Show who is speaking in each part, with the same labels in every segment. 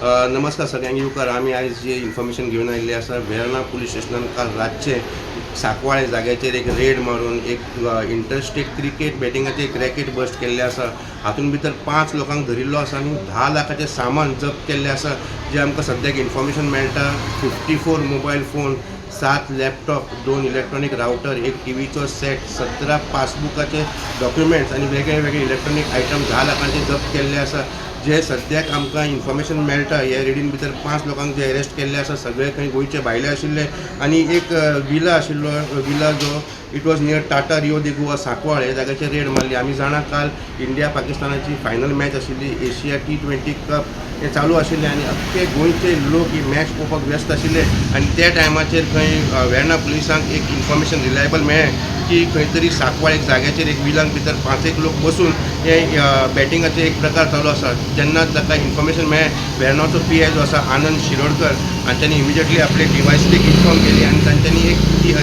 Speaker 1: नमस्कार सगळ्यांक येवकार. आमी आयज जे इन्फॉर्मेशन घेवन आयिल्ले आसा, वेर्णा पुलीस स्टेशनान काल रातचे सांकवाळे जाग्याचेर एक रेड मारून एक इंटरस्टेट क्रिकेट बॅटिंगाचें एक रॅकेट बस्ट केल्लें आसा. हातूंत भितर पांच लोकांक धरिल्लो आसा आनी 10 लाखाचें सामान जप्त केल्लें आसा. जें आमकां सद्याक इन्फॉर्मेशन मेळटा, 54 मोबायल फोन, सात लॅपटॉप, दोन इलेक्ट्रॉनीक रावटर, एक टीव्हीचो सेट, 17 पासबुकाचे डॉक्युमेंट्स आनी वेगळे वेगळे इलेक्ट्रॉनीक आयटम 10 लाखांचे जप्त केल्ले आसा. जे सद्याक आमकां इन्फॉर्मेशन मेळटा, हे रेडीन भितर पांच लोकांक जे अरेस्ट केल्ले आसा, सगळे खंय गोंयचे भायले आशिल्ले आनी एक विला आशिल्लो, विला जो it was near Tata Rio de Goa, Sancoale ह्या जाग्याचेर रेड मारली. आमी जाणा, काल इंडिया पाकिस्तानाची फायनल मॅच आशिल्ली, एशिया टी20 कप हे चालू आशिल्ले आनी अख्खे गोंयचे लोक ही मॅच पळोवपाक व्यस्त आशिल्ले. आनी त्या टायमाचेर खंय वेर्णा पुलिसांक एक इन्फॉर्मेशन रिलायबल मेळ्ळें की खंय तरी सांकवाळ एक जाग्याचेर एक विलान भितर पांच एक लोक बसून हे बॅटिंगाचे एक प्रकार चालू आसा. जेन्ना ताका इन्फॉर्मेशन मेळ्ळें, वेर्णाचो पीआय जो आसा आनंद शिरोडकर हांच्यांनी इमिजिएटली आपले डीवायएसपीक इन्फॉर्म केली आनी तांच्यांनी एक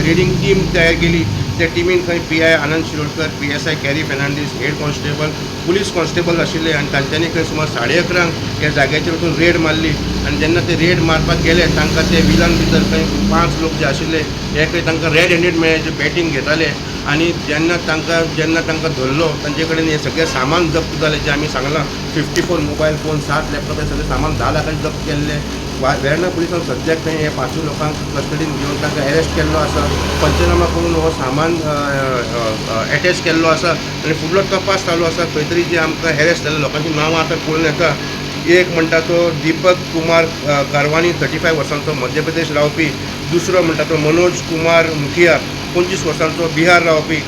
Speaker 1: रेडिंग टीम तयार केली. त्या टिमीन खंय पीआय आनंद Shirodkar, PSI carry Fernandes, head constable, police constable आशिल्ले आनी तांच्यांनी खंय सुमार 11:30 ह्या जाग्याचेर वचून रेड मारली. आनी जेन्ना ते रेड मारपाक गेले, तांकां ते विलान भितर खंय पांच लोक जे आशिल्ले, हे खंय तांकां रेड हँडेड मेळ्ळे, जे बॅटींग घेताले. आनी जेन्ना तांकां धरलो, तांचे कडेन हें सगळें सामान जप्त जालें, जें आमी सांगलां, 54 मोबायल फोन, सात लॅपटॉप, हे सगळें सामान 10 लाखांचें जप्त केल्लें. वेर्णा पुलिसान सद्याक खंय हे पांचूय लोकांक कस्टडीन घेवन तांकां अरेस्ट केल्लो आसा. पंचनामा करून हो सामान एटॅच केल्लो आसा आनी फुडलो तपास चालू आसा. खंय तरी जे आमकां अरेस्ट जाल्ले लोकांची नांवां आतां कळून येता. एक म्हणटा तो दीपक कुमार कारवानी, 35 वर्सांचो, मध्य प्रदेश रावपी. दुसरो म्हणटा तो मनोज कुमार मुखिया, 25 वर्सांचो, बिहार रावपी.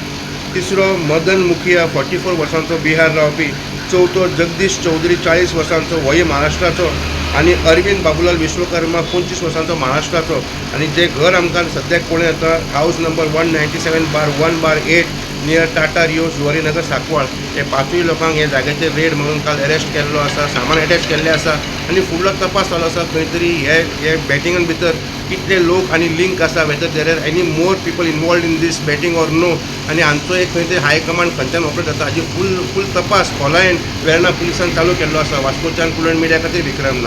Speaker 1: तिसरो मदन मुखिया, 44 वर्सांचो, बिहार रावपी. चवथो जगदीश चौधरी, 40 वर्सांचो, होय महाराष्ट्राचो. आनी अरविंद बाबूलाल विश्वकर्मा, 25 वर्सांचो, महाराष्ट्राचो. आनी जे घर आमकां सद्याक पळोवंक येता, house number 197/1/8, near Tata Rio, Zuari Nagar, Sancoale. हे पांचूय लोकांक हे जाग्याचेर रेड म्हणून काल अरेस्ट केल्लो आसा, सामान एटॅच केल्लें आसा आनी फुडलो तपास चालू आसा. खंय तरी हे हे बॅटिंगान भितर कितले लोक आनी लिंक आसा, whether there are any more people involved in this betting or no, आनी हांचो एक खंय तरी हाय कमांड खंयच्यान ऑपरेट जाता, हाजी फूल फूल तपास खोलायेन वेर्णा पुलिसान चालू केल्लो आसा. वास्कोच्यान कुलण मिडिया खातीर विक्रम नायक.